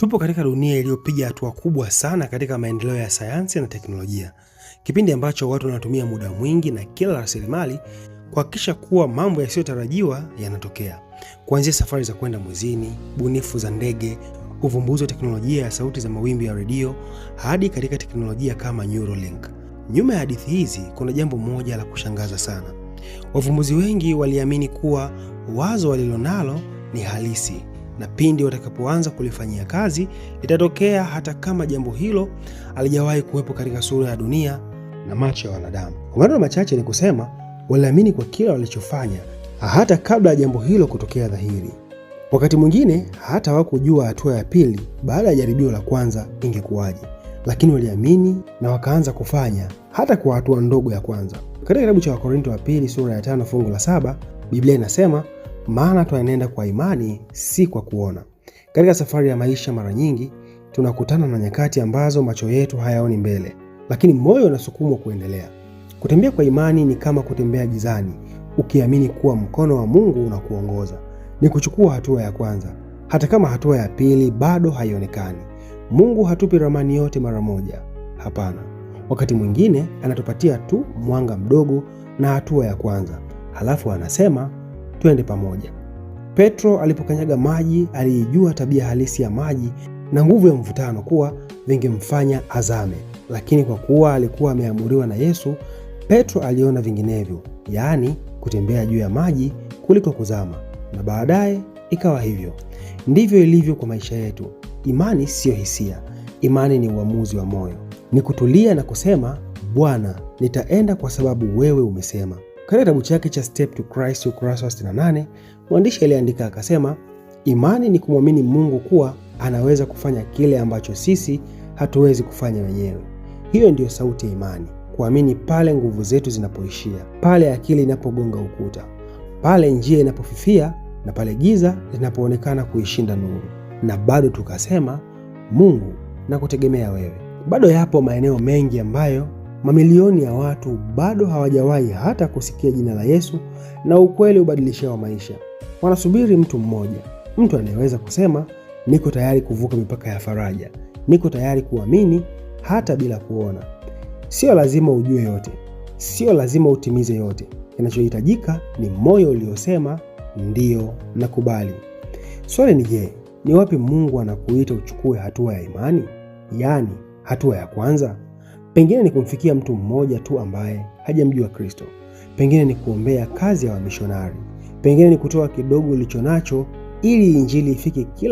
Tupo katika dunia iliyopiga hatua kubwa sana katika maendeleo ya sayansi na teknolojia, kipindi ambacho watu wanatumia muda mwingi na kila rasilimali kuhakikisha kuwa mambo yasiyotarajiwa yanatokea, kuanzia safari za kwenda mwezini, bunifu za ndege, uvumbuzi wa teknolojia ya sauti za mawimbi ya redio, hadi katika teknolojia kama Neuralink. Nyuma ya hadithi hizi kuna jambo moja la kushangaza sana. Wavumbuzi wengi waliamini kuwa wazo walilonalo ni halisi na pindi watakapoanza kulifanyia kazi litatokea, hata kama jambo hilo halijawahi kuwepo katika sura ya dunia na macho ya wanadamu. Kwa maneno machache ni kusema waliamini kwa kila walichofanya, hata kabla ya jambo hilo kutokea dhahiri. Wakati mwingine hata hawakujua hatua ya pili baada ya jaribio la kwanza ingekuwaje, lakini waliamini na wakaanza kufanya hata kwa hatua ndogo ya kwanza. Katika kitabu cha Wakorinto wa pili sura ya 5 fungu la 7, Biblia inasema, maana twaenenda kwa imani, si kwa kuona. Katika safari ya maisha, mara nyingi tunakutana na nyakati ambazo macho yetu hayaoni mbele, lakini moyo unasukumwa kuendelea. Kutembea kwa imani ni kama kutembea gizani, ukiamini kuwa mkono wa Mungu unakuongoza. Ni kuchukua hatua ya kwanza, hata kama hatua ya pili bado haionekani. Mungu hatupi ramani yote mara moja. Hapana, wakati mwingine anatupatia tu mwanga mdogo na hatua ya kwanza, halafu anasema twende pamoja. Petro alipokanyaga maji, aliijua tabia halisi ya maji na nguvu ya mvutano kuwa vingemfanya azame, lakini kwa kuwa alikuwa ameamuriwa na Yesu, Petro aliona vinginevyo, yaani kutembea juu ya maji kuliko kuzama, na baadaye ikawa hivyo. Ndivyo ilivyo kwa maisha yetu. Imani siyo hisia, imani ni uamuzi wa moyo, ni kutulia na kusema, Bwana, nitaenda kwa sababu wewe umesema. Katika kitabu chake cha Step to Christ ukurasa wa 68, mwandishi aliandika akasema, imani ni kumwamini Mungu kuwa anaweza kufanya kile ambacho sisi hatuwezi kufanya wenyewe. Hiyo ndiyo sauti ya imani, kuamini pale nguvu zetu zinapoishia, pale akili inapogonga ukuta, pale njia inapofifia na pale giza linapoonekana kuishinda nuru, na bado tukasema, Mungu, nakutegemea wewe. Bado yapo maeneo mengi ambayo mamilioni ya watu bado hawajawahi hata kusikia jina la Yesu na ukweli ubadilishao maisha. Wanasubiri mtu mmoja, mtu anayeweza kusema, niko tayari kuvuka mipaka ya faraja, niko tayari kuamini hata bila kuona. Sio lazima ujue yote, sio lazima utimize yote. Kinachohitajika ni moyo uliosema ndiyo, nakubali. Swali ni je, ni wapi Mungu anakuita uchukue hatua ya imani? Yaani hatua ya kwanza. Pengine ni kumfikia mtu mmoja tu ambaye hajamjua Kristo. Pengine ni kuombea kazi ya wamishonari. Pengine ni kutoa kidogo ulichonacho ili injili ifike kila